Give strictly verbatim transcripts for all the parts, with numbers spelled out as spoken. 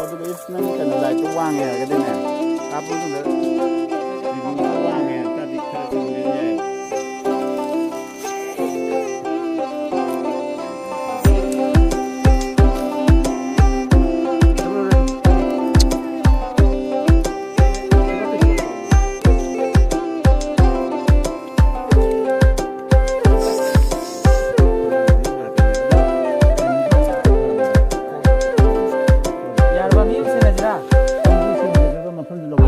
ꯑꯗꯨꯒ if ꯅꯪꯒꯤ ꯀꯩꯅꯣ ꯂꯥꯏꯠꯇꯣ ꯋꯥꯡꯉꯦ ꯍꯥꯏꯔꯒꯗꯤꯅꯦ, ꯀꯥꯞꯄ ꯃꯇꯝꯗ ꯔꯤꯚꯤꯌꯨꯗꯣ ꯋꯥꯡꯉꯦ ꯍꯥꯏꯔꯒꯗꯤ ꯈꯔ ꯆꯨꯝꯗꯣꯏꯅꯦ꯫ ꯌꯥꯔꯕ? ꯃꯤ ꯑꯃ ꯁꯤꯟꯅꯁꯤꯔꯥ? ꯃꯐꯝꯗꯨ ꯂꯧꯕ꯫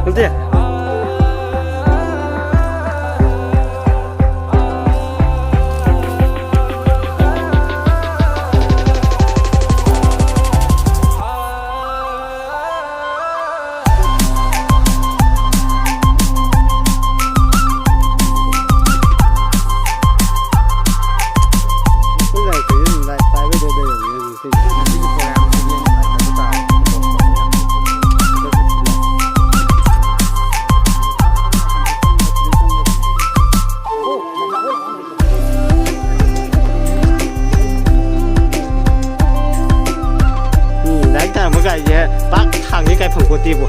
ꯅꯠꯇꯦ꯫ ꯀꯥꯏꯁꯦ ꯄꯥꯛ ꯊꯥꯡꯁꯦ ꯀꯥꯏ ꯐꯪꯄꯣꯠꯇꯦꯕꯣ꯫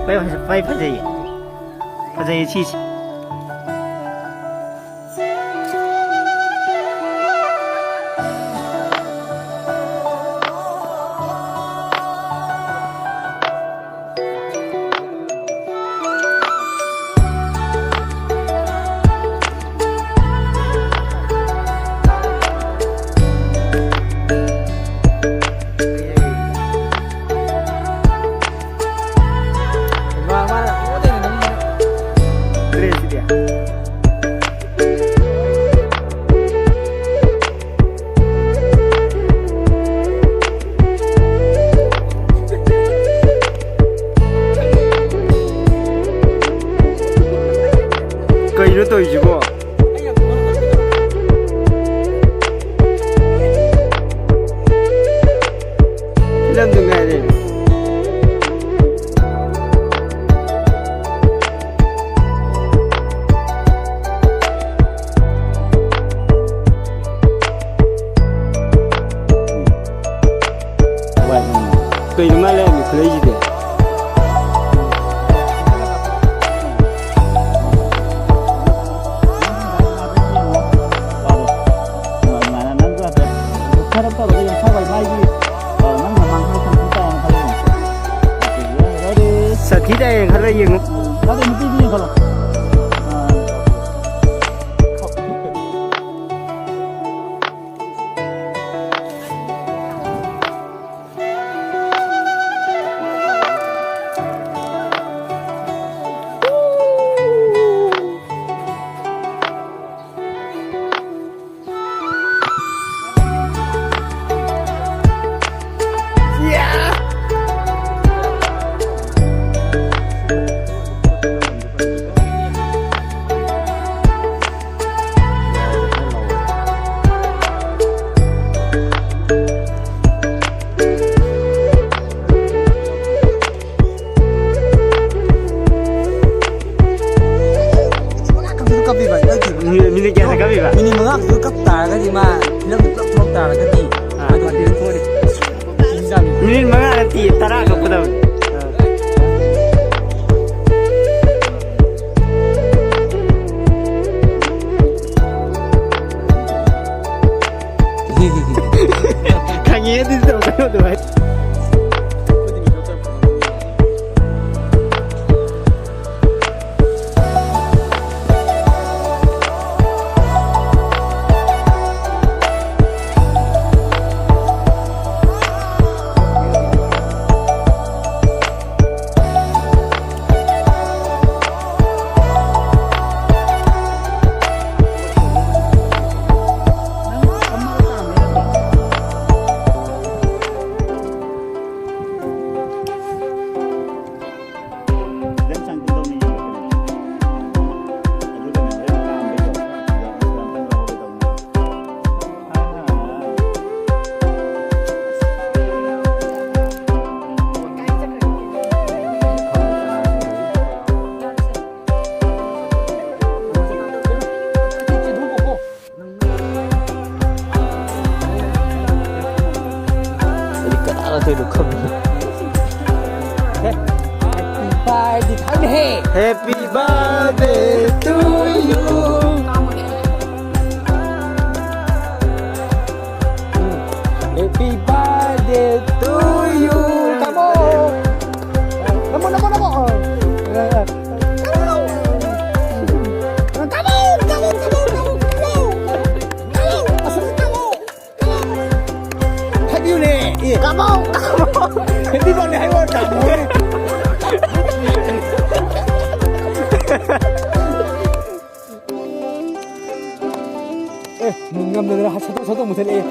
ꯐꯩ, ꯐꯩ, ꯐꯖꯩꯌꯦ꯫ ꯐꯖꯩꯌꯦ ꯁꯤꯁꯦ꯫ ꯀꯩꯅꯣ ꯇꯧꯔꯤꯁꯤꯕꯣ? ꯐꯤꯂꯝꯗꯨ ꯉꯥꯏꯔꯦ꯫ ꯀꯩꯅꯣ ꯃꯥ ꯂꯩꯔꯝꯃꯤ ꯈꯨꯠꯂꯩꯁꯤꯗꯤ? ꯑꯗꯨꯃꯥꯏꯅ ꯅꯪꯁꯨ ꯍꯥꯏꯐꯦꯠ ꯈꯔ ꯇꯧꯔꯒ ꯌꯦꯡꯊꯣꯛꯑꯣ꯫ ꯃꯥꯒꯤ, ꯑ, ꯅꯪ ꯃꯃꯥꯡ ꯈꯔ ꯁꯟꯊꯤ ꯇꯥꯏꯌꯦꯅ ꯈꯜꯂꯦ꯫ ꯁꯟꯊꯤ ꯇꯥꯏꯌꯦꯅ ꯈꯜꯂ ꯌꯦꯡꯉꯨ꯫ ꯎꯝ, ꯑꯗꯣ ꯅꯨꯄꯤꯗꯤ ꯌꯦꯡꯈꯠꯂꯣ꯫ ꯑ, ꯇꯔꯥ ꯀꯛꯀꯗꯕꯅꯤ꯫ ꯈꯪꯉꯦ ꯑꯗꯨꯗꯤ ꯇꯧꯔꯛꯀꯅꯨ ꯑꯗꯨꯃꯥꯏꯅ꯫ ꯑꯩꯗꯤ ꯀꯅꯥꯅ ꯇꯧꯔꯤꯅꯣ ꯈꯪꯗꯦ꯫ Happy birthday ꯊꯥꯏꯅꯦꯍꯦ꯫ Happy birthday to you. Happy birthday to you. Come on. Come on, come on, come on. ꯍꯥꯏꯕꯤꯌꯨꯅꯦ꯫ ꯑꯦ꯫ ꯀꯥꯃꯣ! ꯀꯥꯃꯣ! ꯍꯦꯄꯤ ꯕꯥꯔꯗꯦ ꯍꯥꯏꯌꯣ, ꯀꯥꯃꯣ꯫ ꯑꯦ, ꯉꯝꯗꯗꯅ ꯁꯠꯇꯣꯛ ꯁꯠꯇꯣꯛ ꯃꯨꯊꯠꯂꯛꯑꯦ꯫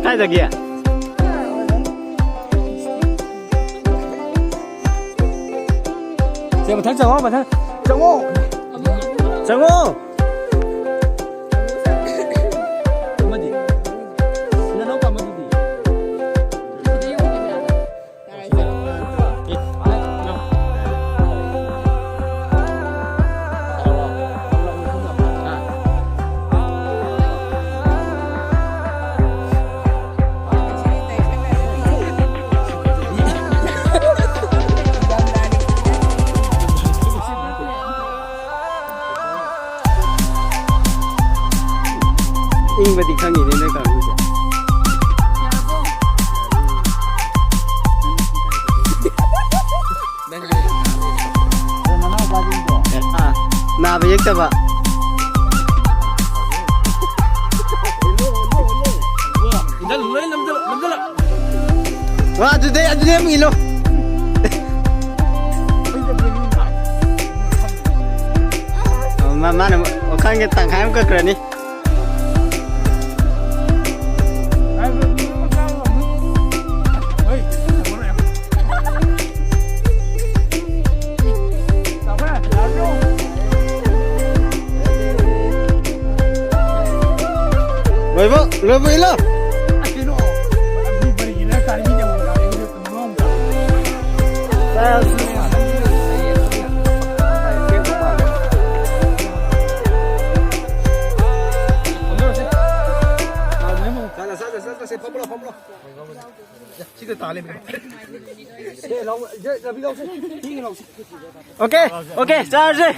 ꯀꯥꯏꯗꯒꯤ? ꯁꯦ, ꯃꯊꯪ ꯆꯪꯉꯣ, ꯃꯊꯪ ꯆꯪꯉꯣ꯫ ꯆꯪꯉꯣ꯫ ꯑꯃꯗꯤ? ꯅꯅꯥꯎꯄꯥ ꯑꯃꯗꯨꯗꯤ? ꯁꯤꯗ ꯌꯦꯡꯉꯣ, ꯀꯦꯃꯦꯔꯥꯗ꯫ ꯌꯥꯔꯦ, ꯁꯦ꯫ ꯑꯦ, ꯅꯪ꯫ ꯏꯪꯕꯗꯤ ꯈꯪꯉꯤꯅꯦ ꯅꯣꯏ ꯀꯥꯡꯕꯨꯁꯦ꯫ ꯑꯥ, ꯅꯥꯕ ꯌꯦꯛꯇꯕ꯫ ꯋꯥ, ꯑꯗꯨꯗꯩ, ꯑꯗꯨꯗꯩ ꯑꯃꯨꯛ ꯏꯜꯂꯣ꯫ ꯃꯥ-, ꯃꯥꯅ ꯑꯃꯨꯛ ꯋꯥꯈꯜꯒꯤ ꯇꯪꯈꯥꯏ ꯑꯃ ꯀꯛꯈ꯭ꯔꯅꯤ꯫ ꯂꯣꯏꯕ, ꯂꯣꯏꯕ ꯏꯜꯂꯣ꯫ ꯁꯤꯗ ꯇꯥ ꯂꯩꯕ꯫ ꯑꯣꯀꯦ, ꯑꯣꯀꯦ, ꯆꯥꯔꯁꯦ꯫